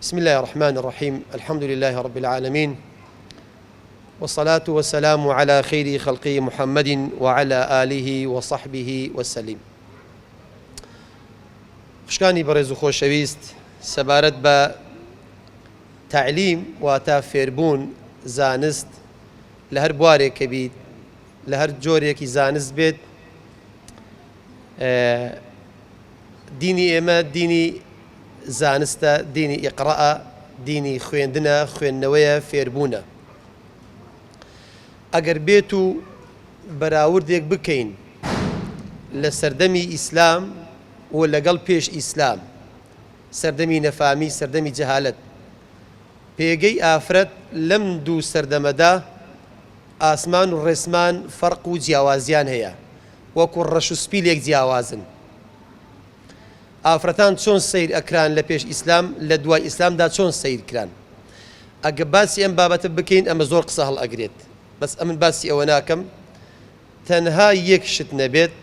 بسم اللە الرحمن الرحیم الحمد للە رب العالمین والصلاة والسلام علی خیر خلقه محمد وعلی آله وصحبه وسلم. خوشکانی بەڕێز و خۆشەویست سەبارەت بە تەعلیم واتە فێربوون زانست لە هەر بوارێک کە بیت لە هەر جۆرێکی زانست بێت دینی ئێمە دینی زانستە، دینی ئیقڕەئە، دینی خوێندنە، خوێندنەوەیە، فێربوونە. ئەگەر بێت و بەراوردێک بکەین لە سەردەمی ئیسلام و لەگەڵ پێش ئیسلام، سەردەمی نەفامی، سەردەمی جەهالەت، پێگەی ئافرەت لەم دوو سەردەمەدا ئاسمان و ڕێسمان فەرق و جیاوازیان هەیە، وەکو ڕەش و سپی لێک جیاوازن. ئافرەتان چۆن سەیر ئەکران لە پێش ئیسلام لە دوای ئیسلامدا چۆن سەیر کران ئەگە باسی ئەم بابەتە بکەین ئەمە زۆر قسە هەڵئەگرێت بەس ئەمن باسی ئەوە ناکەم تەنها یەک شت نەبێت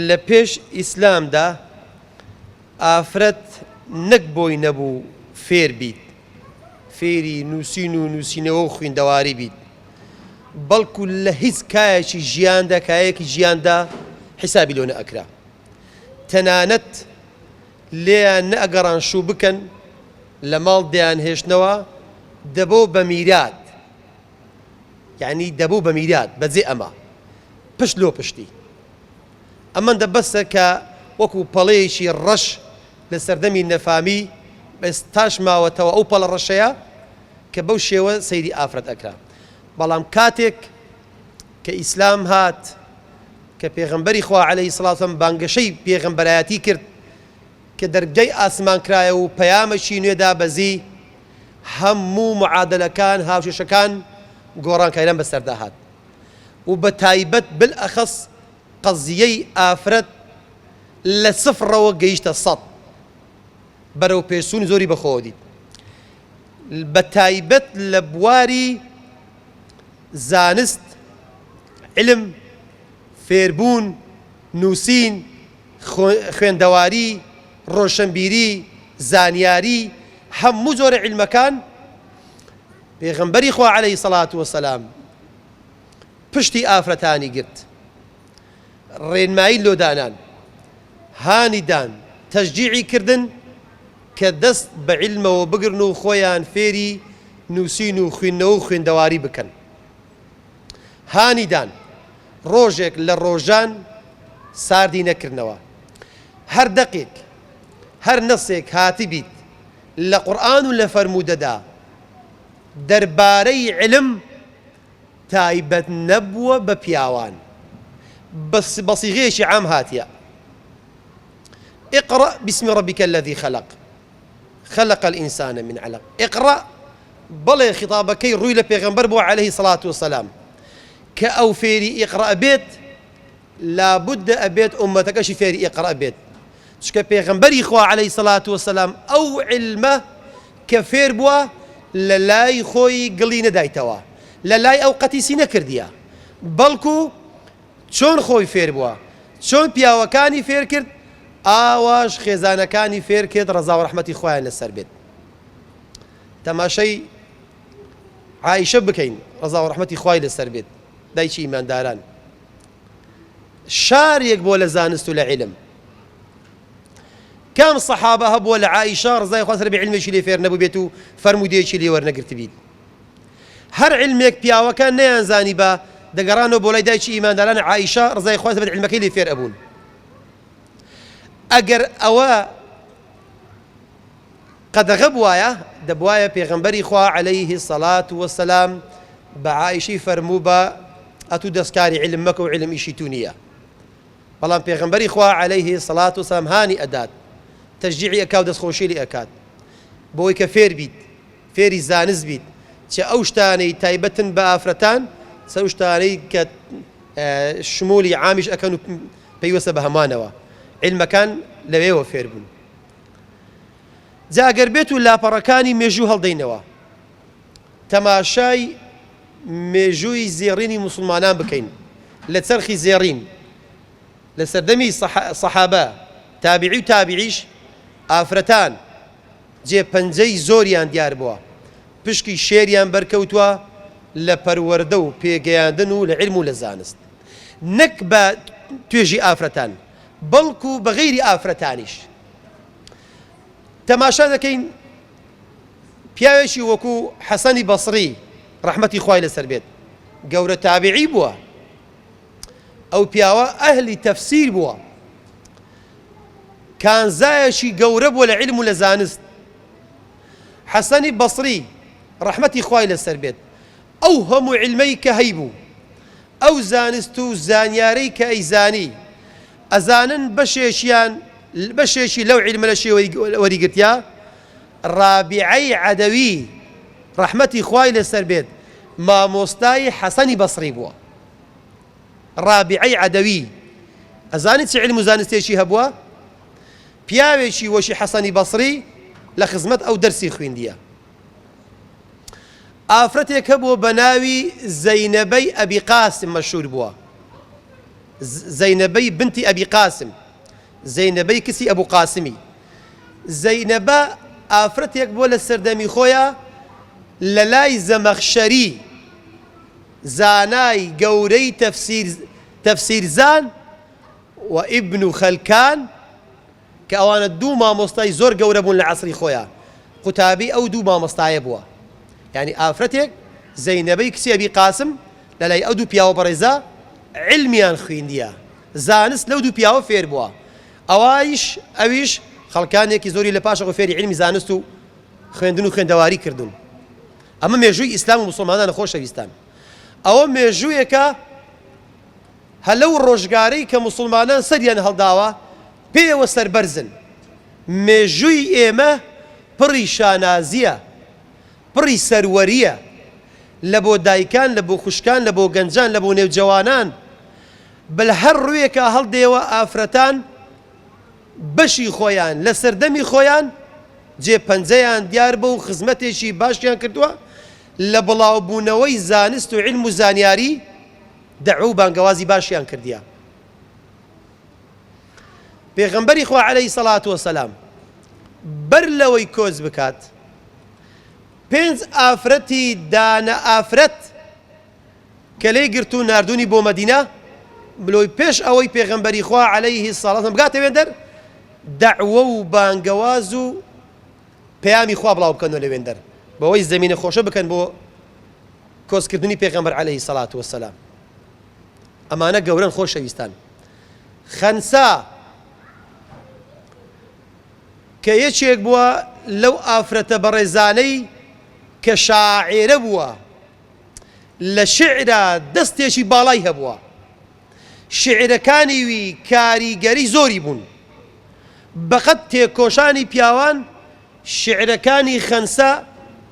لە پێش ئیسلامدا ئافرەت نەک بۆی نەبوو فێر بیت فێری نووسین و نووسینەوە و خویندەواری بیت بەڵکو لە هیچ کایەکی ژیاندا کایەکی ژیاندا حیسابی لۆ نەئەکرا تەنانەت لێیان نەئەگەڕان شوو بکەن، لە ماڵ دەیانهێشتنەوە، دەبۆ بە میرات، یەعنی دەبوو بە میرات، بەجێ ئەما، پشت لۆ پشتی. ئەمەندە بەسە کە وەکوو پەڵەیەکی ڕەش لە سەردەمی نەفامی ئێستاش ماوەتەوە ئەو پەڵە ڕەشەیە کە بەو شێوە سەیری ئافرەت ئەکرا. بەڵام کاتێک کە ئیسلام هات، کە پێغەمبەری خوا علیە سڵاو وسلام بانگەشەی پێغەمبەرایەتی کرد کە دەرگای ئاسمان کرایەوە و پەیامەکی نوێ دابەزی هەموو معادلەکان هاوکێشەکان گۆڕانکاریان بەسەردا هات و بە تایبەت بالئەخەس قەزیەی ئافرەت لە سفڕەوە گەیشتە سەد بەرەو پێشچوونی زۆری بەخۆوە دیت بە تایبەت لە بواری زانست، علم، فێربوون، نووسین، خوێندەواری، ڕۆشنبیری، زانیاری، هەموو جۆرە عیلمەکان، پێغەمبەری خوا عەلەیهی سەڵات وەسەلام پشتی ئافرەتانی گرت، ڕێنمایی لۆ دانان، هانی دان، تەشجیعی کردن کە دەست بە عیلمەوە بگرن و خۆیان فێری نووسین و خویندنەوە و خوێندەواری بکەن. هانی دان، ڕۆژێک لە ڕۆژان ساردی نەکردنەوە. هەر دەقێک، هەر نەسێک هاتبیت لە قورئان و لە فەرموودەدا دەربارەی عیلم تایبەت نەبووە بە پیاوان، بە سیغەیەکی عام هاتیە، اقرأ باسم ربک الذی خلق خلق الانسان من علق اقرأ بەڵێ خیتابەکەی ڕووی لە پێغەمبەر بووە عەلەیهی سڵات وسەلام کە ئەو فێری ئیقرأ بێت لابد ئەبێت ئومەتەکەشی فێری ئیقرأ بێت چونکە پێغەمبەری خوا عەلەیهی سڵات وسەلام ئەو علمە کە فێر بووە لە لای خۆی گڵی نەدایتەوە لە لای ئەو قەتیسی نەکردیە بەڵکو چۆن خۆی فێر بووە چۆن پیاوەکانی فێر کرد ئاواش خێزانەکانی فێر کرد ڕەزا و ڕەحمەتی خوایان لەسەر بێت تەماشای عائیشە بکەین ڕەزا و ڕەحمەتی خوای لەسەر بێت دایکی ئیمانداران شارێک بۆ لە زانست و لە عیلم کام سەحابە هەبووە لە عائیشە ڕزای خوا سەر بێ عیلمێکی لێ فێر نەبوو بێت و فەرموودەیەکی لێ وەرنەگرتبیت هەر عیلمێک پیاوەکان نەیانزانیبا دەگەڕانەوە بۆ لای دایکی ئیمانداران عائیشە ڕزای خوای لەسەر بێت عیلمەکەی لێ فێر ئەبوون ئەگەر ئەوە قەدەغە بوایە دەبوایە پێغەمبەری خوا عەلەیه سەلات وەسەلام بە عائیشەی فەرموو بە ئەتوو دەستکاری عیلم مەکە و عیلم ئیشی تو نییە بەڵام پێغەمبەری خوا عەلەیه سەلات وسلام هانی ئەدات تەشجیعی ئەکا و دەستخۆشی لێ ئەکات بۆی کە فێر بیت فێری زانست بیت چ ئەو شتانەی تایبەتن بە ئافرەتان چ ئەو شتانەی کە شمولی عامیش ئەکەن و پەیوەستە بە هەمانەوە عیلمەکان لەوێوە فێر بوون جا ئەگەر بێت و لاپەڕەکانی مێژوو هەڵدەینەوە تەماشای مێژووی زێڕینی موسڵمانان بکەین لە چەرخی زێڕین لە سەردەمی سەحابە تابعی و تابعیش ئافرەتان. جێ پەنجەی زۆریان دیار بووە، پشکی شێریان بەرکەوتووە لە پەروەردە و پێگەیاندن و لە عیلم و لە زانست. نەک بە توێژی ئافرەتان، بەڵکو بە غەیری ئافرەتانیش. تەماشا دەکەین پیاوێکی وەکو حەسەنی بەسڕی ڕەحمەتی خوای لەسەر بێت گەورە تابعی بووە، ئەو پیاوە ئەهلی تەفسیر بووە، کانزایەکی گەورە بووە لە عیلم و لە زانست. حەسەنی بەسڕی ڕەحمەتی خوای لەسەر بێت ئەو هەموو عیلمەی کە هەیبوو، ئەو زانست و زانیارەی کە ئەیزانی، ئەزانن بەشێکیان بەشێکی لەو عیلمە لە شێ وەریگرتیا؟ ڕابیعەی عەدەوی ڕەحمەتی خوای لەسەر بێت مامۆستای حەسەنی بەسڕی بووە. ڕابیعەی عەدەوی ئەزانی چ عیلم و زانستێکی هەبووە؟ پیاوێکی وەکی حەسەنی بەسڕی لە خزمەت ئەو دەرسی خویندیە. ئافرەتێک هەبووە بە ناوی زەینەبەی ئەبی قاسم مەشهور بووە. زەینەبەی بنتی ئەبی قاسم، زەینەبەی کچی ئەبو قاسمی. زەینەبە ئافرەتێک بووە لە سەردەمی خۆیا لە لای زەمەخشەری زانای گەورەی تەفسیر تەفسیرزان و ئیبن خەلکان کە ئەوانە دوو مامۆستای زۆر گەورە بوون لە عەسری خۆیا قوتابی ئەو دوو مامۆستایە بووە یانی ئافرەتێک زەینەبەی کچی ئەبی قاسم لە لای ئەو دوو پیاوە بەڕێزە عیلمیان خویندیە زانست لەو دوو پیاوە فێر بووە ئەوایش ئەویش خەڵکانێکی زۆری لە پاشەوە فێری عیلمی زانست و خوێندن و خوێندەواری کردوون ئەمە مێژووی ئیسلام و موسڵمانانە خۆشەویستان ئەوە مێژوویەکە هە لەو ڕۆژگارەی کە موسڵمانان سەریان هەڵداوە پێیەوە سەربەرزن. مێژووی ئێمە پڕی شانازییە، پڕی سەروەرییە. لە بۆ دایکان، لە بۆ خوشکان، لە بۆ گەنجان، لە بۆ نێوجەوانان. بە لە هەر ڕووێکا هەڵدێوە ئافرەتان بەشی خۆیان لە سەردەمی خۆیان جێ پەنجەیان دیار بوو و خزمەتێکی باشیان کردووە لە بڵاوبوونەوەی زانست و عیلم و زانیاری. دەعوە و بانگەوازی باشیان کردیە. پێغەمبەری خوا عەلەیهی سەڵات وەسەلام بەر لەوەی کۆچ بکات پێنج ئافرەتی دانە ئافرەت کە لێی گرت و ناردوونی بۆ مەدینە بلۆی پێش ئەوەی پێغەمبەری خوا عەلەیهی سەڵات بگاتە وێندەر دەعوە و بانگەواز و پەیامی خوا بڵاو بکەنەوە لە وێندەر بەوەی زەمینە خۆشە بکەن بۆ کۆچکردنی پێغەمبەر علیە سەلات وسلام ئەمانە گەورەن خۆشەویستان خەنسا کە یەکێک بووە لەو ئافرەتە بەڕێزانەی کە شاعێرە بووە لە شعرا دەستێکی باڵای هەبووە شعرەکانی وی کاریگەری زۆری بوون بەقەد تێکۆشانی پیاوان شیعرەکانی خەنسا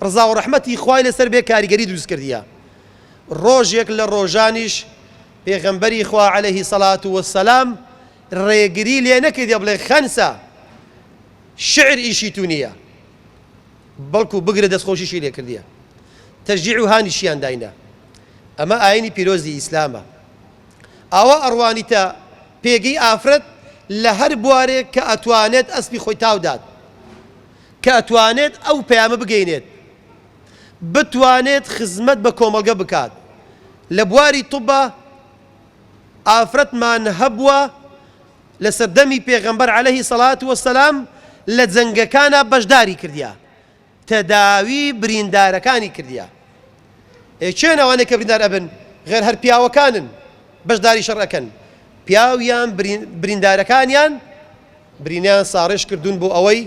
ڕزا و ڕەحمەتی خوای لەسەر بێ کاریگەری دروست کردیە ڕۆژێک لە ڕۆژانیش پێغەمبەری خوا علیه سەلات وسلام ڕێگری لێ نەکردیە بڵێ خەنسا شعر ئیشی تو نییە بەڵکو بگرە دەستخۆشیشی لێ کردیە تەشجیع و هانیشیان داینە ئەمە ئاینی پیرۆزی ئیسلامە ئاوا ئەڕوانیتە پێگەی ئافرەت لە هەر بوارێک کە ئەتوانێت ئەسپی خۆی تاودات، کە ئەتوانێت ئەو پەیامە بگەینێت، بتوانێت خزمەت بە کۆمەڵگە بکات. لە بواری طبا ئافرەتمان هەبووە لە سەردەمی پێغەمبەر عەلەیهی سەڵات وەسەلام لە جەنگەکانا بەشداری کردیە. تەداوی بریندارەکانی کردیە. ئێ کێن ئەوانەی کە بریندار ئەبن غێر هەر پیاوەکانن بەشداری شەڕ ئەکەن پیاویان بریندارەکانیان برینیان ساڕێژ کردوون بۆ ئەوەی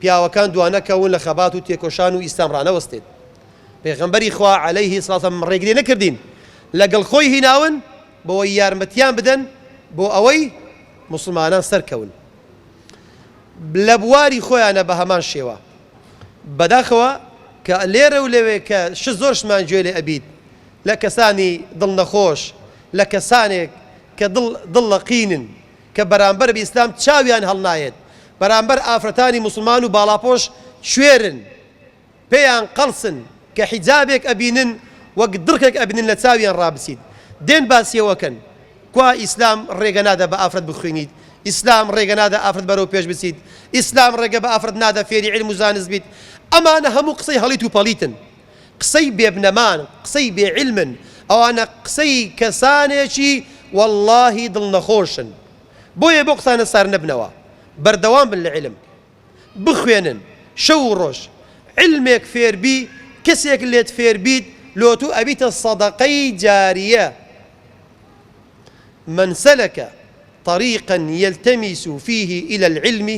پیاوەکان دوانەکەون لە خەبات و تێکۆشان و ئیسلام ڕانەوەستێت پێغەمبەری خوا عەلەیهی سڵاتم ڕێگری نەکردین لەگەڵ خۆی هیناون بۆی یارمەتیان بدەن بۆ ئەوەی موسڵمانان سەرکەون لە بواری خۆیانە بە هەمان شێوە. بەداخەوە کە لێرە و لەوێ کە شت زۆر شتمان گوێ لێ ئەبیت لە کەسانی دڵ نەخۆش، لە کەسانێک کە دڵ دڵ لەقینن، کە بەرامبەر بە ئیسلام چاویان هەڵنایەت، بەرامبەر ئافرەتانی موسڵمان و باڵاپۆش کوێرن، پێیان قەڵسن کە حیجابێک ئەبینن وەک دڕکێک ئەبینن لە چاویان ڕابچیت دێن باسی ئەوە کەن کوا ئیسلام ڕێگە نادا بە ئافرەت بخوینیت. ئیسلام ڕێگە نادا ئافرەت بەرەو پێش بچیت، ئیسلام ڕێگە بە ئافرەت نادا فێری عیلم و زانست بیت، ئەمانە هەموو قسەی هەڵیت و پەڵیتن، قسەی بێبنەمان، قسەی بێ عیلمن، ئەوانە قسەی کەسانێکی وەڵڵاهی دڵنەخۆشن، بۆیە بەو قسانە سار نەبنەوە، بەردەوام بن لە عیلم. بخوێنن شەو و ڕۆژ عیلمێک فێربی کەسێک لێت فێربیت لۆتو ئەبیتە سەدەقەی جاریە من سلک طریقا یلتمس فیه الی العلم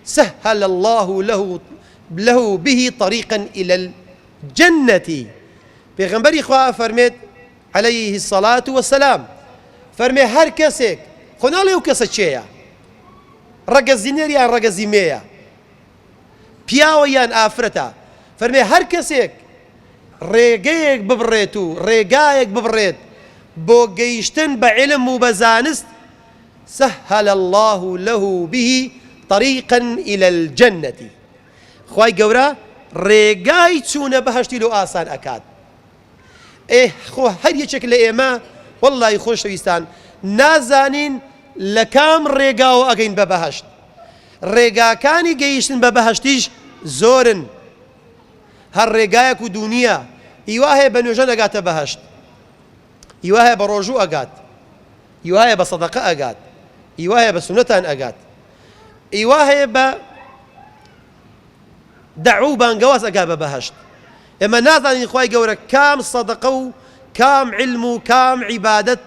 سهل اللە له له به طریقا الی الجنە پێغەمبەری خوا ئەفەرمێت علیه الصلاة والسلام فەرمێ هەر کەسێک خۆ ناڵێ ئەو کەسە کێیە ڕەگەزی نێر یان ڕەگەزی مێیە، پیاوە یان ئافرەتە، فەرمێ هەر کەسێک ڕێگەیەک ببڕێت و ڕێگایەک ببڕێت بۆ گەیشتن بە عیلم و بە زانست، سهل اللە له به طریقا الی الجنە، خوای گەورە ڕێگای چوونە بەهەشتی لۆ ئاسان ئەکات. ئێ خۆ هەر یەکێک لە ئێمە وەڵڵاهی خۆشەویستان نازانین لە کام ڕێگاوە ئەگەین بە بەهەشت ڕێگاکانی گەیشتن بە بەهەشتیش زۆرن هەر ڕێگایەک و دوو نییە هیوا هەیە بە نوێژە نەگاتە بەهەشت هیوا هەیە بە ڕۆژوو ئەگات هیوا هەیە بە سەدەقە ئەگات هیوا هەیە بە سونەتان ئەگات هیوا هەیە بە دەعوە و بانگەواز ئەگا بە بەهەشت. ئێمە نازانین خوای گەورە کام سەدەقە و کام عیلم و کام عیبادەت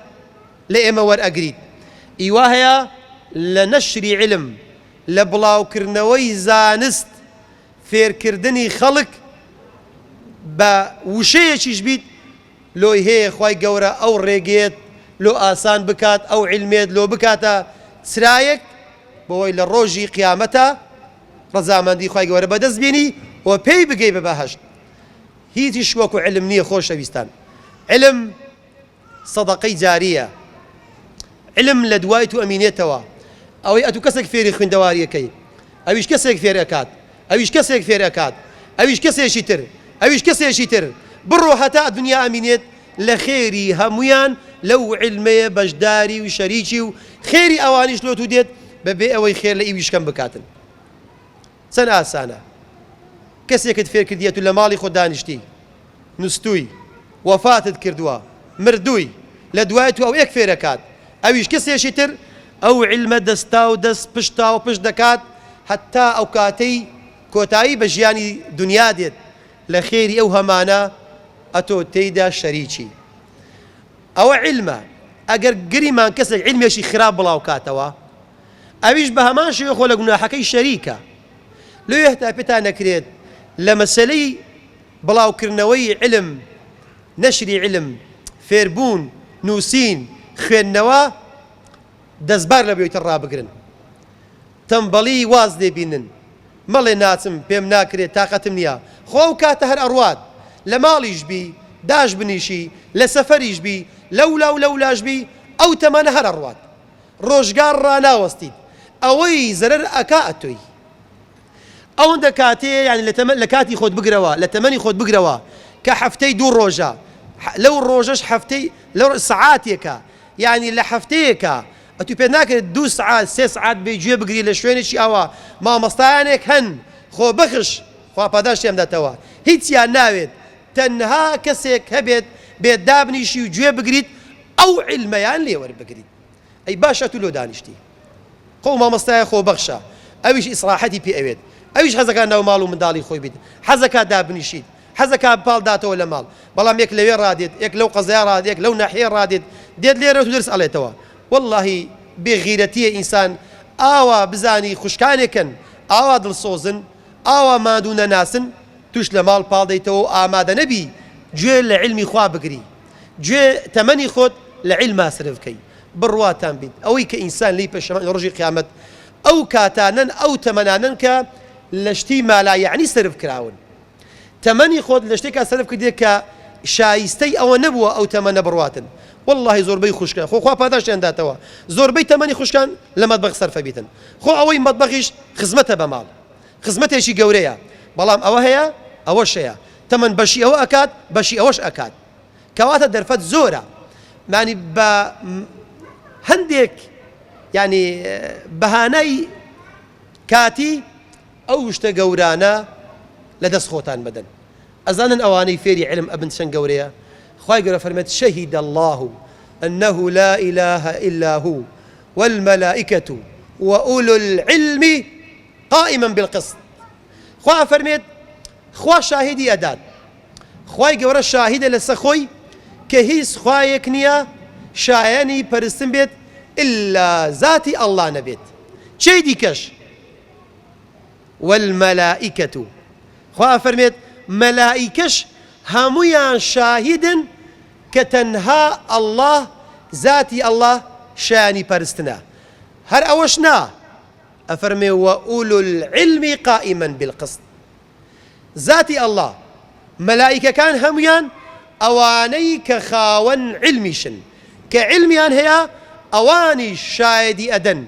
لە ئێمە وەرئەگریت. ئی وا هەیە لە نەشری عیلم، لە بڵاوکردنەوەی زانست، فێرکردنی خەڵک بە وشەیەکیش بیت لۆی هەیە خوای گەورە ئەو ڕێگەیەت لۆ ئاسان بکات، ئەو عیلمێت لۆ بکاتە چرایەک بۆوەی لە ڕۆژی قیامەتا ڕەزامەندی خوای گەورە بەدەست بێنی و پێی بگەی بە بەهەشت. هیچیش وەکو علم نییە خۆشەویستان. علم سەدەقەی جاریە. علم لە دوای تو ئەمینێتەوە. ئەوەی ئەتو کەسێک فێری خویندەواریەکەی، ئەویش کەسێک فێر ئەکات، ئەویش کەسێک فێر ئەکات، ئەویش کەسێکی تر، ئەویش کەسێکی تر، بڕۆ هەتا دنیا ئەمینێت لە خێری هەموویان لەو عیلمەیە بەشداری و شەریکی و خێری ئەوانیش لۆ تو دێت بەبێ ئەوەی خێر لە ئیویش کەم بکاتن. چەند ئاسانە کەسێکت فێر کردیە تو لە ماڵی خۆت دانیشتی نوستوی وەفاتت کردوە مردوی لە دوای تو ئەو ئێک فێرەکات ئەویش کەسێکی تر ئەو عیلمە دەستاو دەست پشتاو پشت دەکات هەتا ئەو کاتەی کۆتایی بە ژیانی دونیا دێت لە خێری ئەو هەمانە ئەتۆ تێیدا شەریکی. ئەوە عیلمە ئەگەر گریمان کەسێک عیلمێکی خراپ بڵاو کاتەوە ئەویش بە هەمان شێوە خۆ لە گوناحەکەی شەریکە. لۆیە هەتا پێتان نەکرێت لە مەسەلەی بڵاوکردنەوەی عیلم، نەشری عیلم، فێربوون، نووسین، خوێندنەوە دەستبار لە بۆیتر ڕابگرن. تەمبەڵی واز لێ بینن. مەڵێ ناچم، پێم ناکرێ، تاقەتم نییە. خۆ ئەو کاتە هەر ئەڕوات. لە ماڵیش بی، داش بنیشی، لە سەفەریش بی، لەولا و لەولاش بی، ئەو تەمەنە هەر ئەڕوات. ڕۆژگار ڕاناوەستیت. ئەوەی زەرەر ئەکا ئەتۆی. ئەوەندە کاتێ یانی لە تەمەن لە کاتی خۆت بگرەوە، لە تەمەنی خۆت بگرەوە کە هەفتەی دوو ڕۆژە، لەو ڕۆژەش هەفتەی لەو سەعاتێکە، یانی لە هەفتەیەکا ئەتوو پێت ناکرێت دوو سعات سێ سعات بێ گوێ بگری لە شوێنێکی ئاوا مامۆستایانێک هەن خۆبەخش خوا پاداشتیان بداتەوە هیچیان ناوێت تەنها کەسێک هەبێت بێت دابنیشی و گوێ بگریت ئەو عیلمەیان لێ وەربگریت ئەی باشە ئەتوو لۆ دانیشتی خۆ مامۆستایە خۆبەخشە ئەویش ئیسراحەتی پێ ئەوێت ئەویش حەزەکات ناو ماڵ و منداڵی خۆی بیت حەزەکات دابنیشیت حەزەکا پاڵ داتەوە لە ماڵ بەڵام یەک لەوێ ڕادێت یەک لەو قەزای ڕادێت یەک لەو ناحیە ڕادێت دێت لێرە و دەرس ئەڵێتەوە وەڵاهی بێ غیرەتیە ئینسان ئاوا بزانی خوشکانێکن ئاوا دڵسۆزن ئاوا ماندوو نەناسن توش لە ماڵ پاڵ دەیتەوە و ئامادە نەبی گوێ لە عیلمی خوا بگری گوێ تەمەنی خۆت لە عیلما سرف کەی بڕواتان بیت ئەوەی کە ئینسان لێی پەشیمان ڕۆژی قیامەت ئەو کاتانەن ئەو تەمەنانەن کە لە شتی مالایەعنی سرف کراون تەمەنی خۆت لە شتێکا سەرف کردیە کە شایستەی ئەوە نەبووە ئەو تەمەنە بڕواتن وەڵاهی زۆربەی خوشکان خۆ خوا پاداشتیان داتەوە زۆربەی تەمەنی خوشکان لە مەتبەخ سەرفە بیتن خۆ ئەوەی مەتبەخیش خزمەتە بە ماڵ خزمەتێکی گەورەیە بەڵام ئەوە هەیە ئەوەش هەیە تەمەن بەشی ئەوە ئەکات بەشی ئەوەش ئەکات کەواتە دەرفەت زۆرە مانی بە هەندێک. یعنی بەهانای کاتی ئەو شتە گەورانە لە دەست خۆتان بەدەن. ئەزانن ئەوانەی فێری عیلم ئەبن چەند گەورەیە؟ خوای گەورە فەرمێت شهد اللە انه لا اله الا هو والملائکە واولو العلم قائما بالقسط خوا ئەفەرمێت خوا شاهیدی ئەدات خوای گەورە شاهیدە لەسە خۆی کە هیچ خوایەک نییە شایەنی پەرستن بێت ئللا زاتی ئەڵڵا نەبێت چێی دیکەش والملائکە خوا ئەفەرمێت مەلائیکەش هەموویان شاهیدن کە تەنها اللە زاتی اللە شایانی پەرستنە هەر ئەوەش نا ئەفەرمێ وأولو العلم قائما بالقسط زاتی اللە مەلائیکەکان هەموویان ئەوانەی کە خاوەن عیلمیشن کە عیلمیان هەیە ئەوانیش شایەدی ئەدەن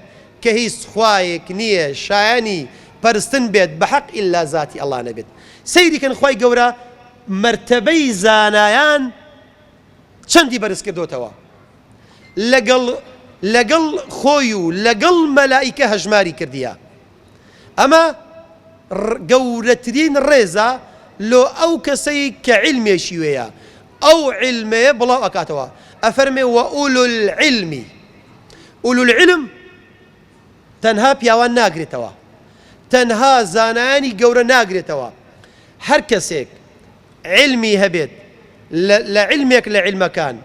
کە هیچ خوایەک نیە شایەنی پەرستن بێت بە حەق ئیلا زاتی اللە نەبێت سەیری کەن خوای گەورە مەرتەبەی زانایان چەندی بەرز کردۆتەوە لەگەڵ لەگەڵ خۆی و لەگەڵ مەلائیکە هەژماری کردیە ئەمە گەورەترین ڕێزە لۆ ئەو کەسەی کە عیلمێکی وێیە ئەو عیلمەیە بڵاو ئەکاتەوە ئەفەرمێ وأولو العلم أولو العلم تەنها پیاوان ناگرێتەوە تەنها زانایانی گەورە ناگرێتەوە هەر کەسێک عیلمی هەبێت لە عیلمێک لە عیلمەکان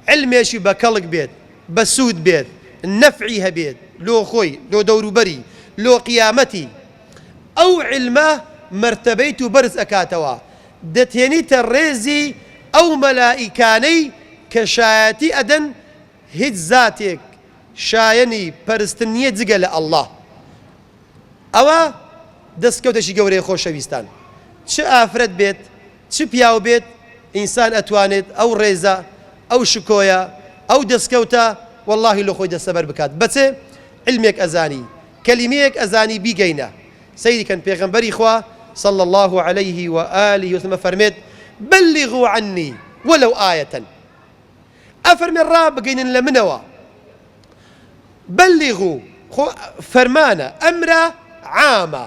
عیلمێکی بە کەڵک بێت بە سوود بێت نەفعی هەبێت لۆ خۆی لۆ دەوروبەری لۆ قیامەتی ئەو عیلمە مەرتەبەی تو بەرز ئەکاتەوە دەتهێنیتە ڕێزی ئەو مەلائیکانەی کە شایەتی ئەدەن هیچ زاتێک شایەنی پەرستن نیە جگە لە اللە ئەوە دەستکەوتێکی گەورەیە خۆشەویستان چ ئافرەت بێت چ پیاو بێت ئینسان ئەتوانێت ئەو ڕێزە ئەو شکۆیە ئەو دەستکەوتە وەڵاهی لۆ خۆی دەستەبەر بکات بەچ عیلمێک ئەزانی کەلیمەیەک ئەزانی بیگەینە سەیری کەن پێغەمبەری خوا صلی اللە علیه و آله وسلم فەرمێت بلغوا عنی ولو آیة ئەفەرمێ ڕابگەینن لە منەوە بلغوا خۆ فەرمانە ئەمرە عامە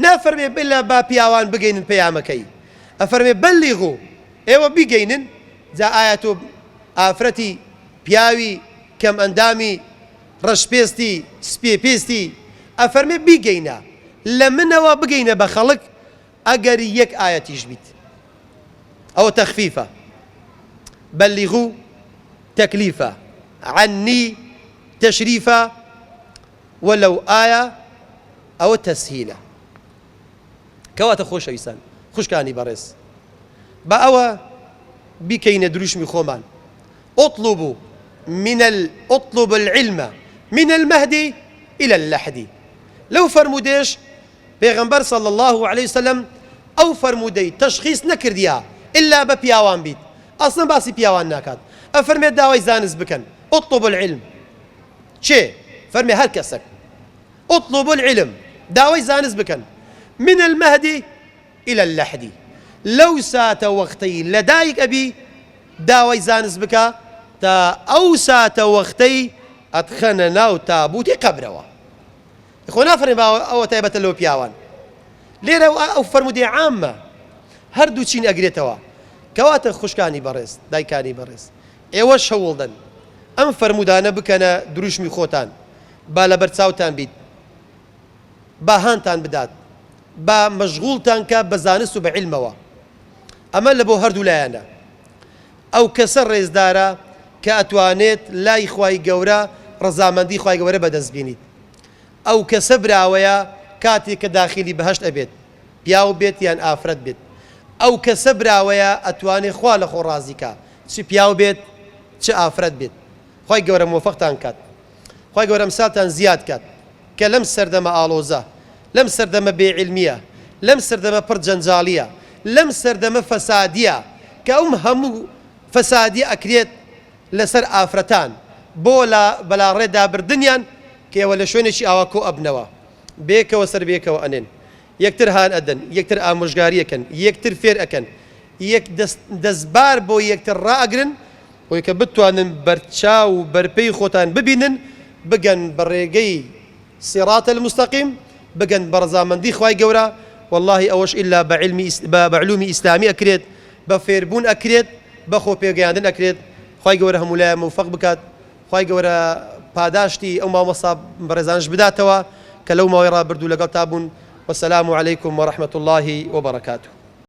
نافەرمێ بلا با پیاوان بگەینن پەیامەکەی ئەفەرمێ بلغوا ئێوە بیگەینن جا ئایا تۆ ئافرەتی پیاوی کەم ئەندامی ڕەشپێستی سپێپێستی ئەفەرمێ بیگەینە لە منەوە بگەینە بە خەڵک ئەگەر یەک ئایەتیش بیت ئەوە تەخفیفە بەلیغو تەکلیفە عنی تەشریفە وەلەو ئایا ئەوە تەسهیلە کەواتە خۆشەویستان خوشکانی بەڕێز با ئەوە بیکەینە دروشمی خۆمان اطلبوا من ال اطلب العلم من المهد الى اللحد لەو فەرموودەیەش پێغەمبەر صلی اللە علیە وسلم ئەو فەرموودەی تەشخیص نەکردیە ئیلا بە پیاوان بیت ئەسڵەن باسی پیاوان ناکات ئەفەرمێت داوای زانست بکەن اطلب العلم چێ فەرمێ هەر کەسەک اطلب العلم داوای زانست بکەن من المهد الى اللحد لەو ساتە وەختەی لەدایک ئەبی داوای زانست بکە تا ئەو ساتە وەختەی ئەتخەنە ناو تابوتی قەبرەوە. خۆ نافەرمێ با ئەوە تایبەتە لۆ پیاوان لێرە ئەو فەرموودەی عامە هەردوو چین ئەگرێتەوە کەواتە خوشکانی بەڕێز دایکانی بەڕێز ئێوەش هەوڵدەن ئەم فەرموودانە بکەنە دروشمی خۆتان با لەبەر چاوتان بیت با هانتان بدات با مەشغوڵتان کە بە زانست و بە عیلمەوە ئەمە لە بۆ هەردوو لایەنە ئەو کەسە ڕێزدارە کە ئەتوانێت لای خوای گەورە ڕەزامەندی خوای گەورە بەدەست بینیت ئەو کەسە براوەیە کاتێک کە داخیلی بەهەشت ئەبێت پیاو بێت یان ئافرەت بێت ئەو کەسە براوەیە ئەتوانێ خوا لە خۆ ڕازی کا چ پیاو بێت چ ئافرەت بێت خوای گەورە مۆفەقتان کات خوای گەورە ئەمسالتان زیاد کات کە لەم سەردەمە ئاڵۆزە لەم سەردەمە بێ عیلمیە لەم سەردەمە پڕ جەنجاڵیە لەم سەردەمە فەسادیە کە ئەم هەموو فەسادیە ئەکرێت لەسەر ئافرەتان بۆ لە بەلاڕێدا بردنیان کە ئێوە لە شوێنێکی ئاوا کۆ ئەبنەوە بێکەوە سەر بێکەوە ئەنێن یەکتر هان ئەدەن یەکتر ئامۆژگاری ئەکەن یەکتر فێر ئەکەن یەک دەست دەستبار بۆ یەکتر ڕائەگرن بۆی کە بتوانن بەرچاو و بەرپێی خۆتان ببینن. بگەن بە ڕێگەی صراط المستقیم بگەن بە ڕەزامەندی خوای گەورە واللهی ئەوەش ئیلا بە علمی بە علومی ئیسلامی ئەکرێت بە فێربوون ئەکرێت بە خۆ پێگەیاندن ئەکرێت خوای گەورە هەموو لایە مۆفەق بکات خوای گەورە پاداشتی ئەو مامۆستا بەڕێزانەش بداتەوە کە لەو ماوەی ڕابردوو لەگەڵتا بوون وسلام علیکم ورحمة اللە وبرکاته.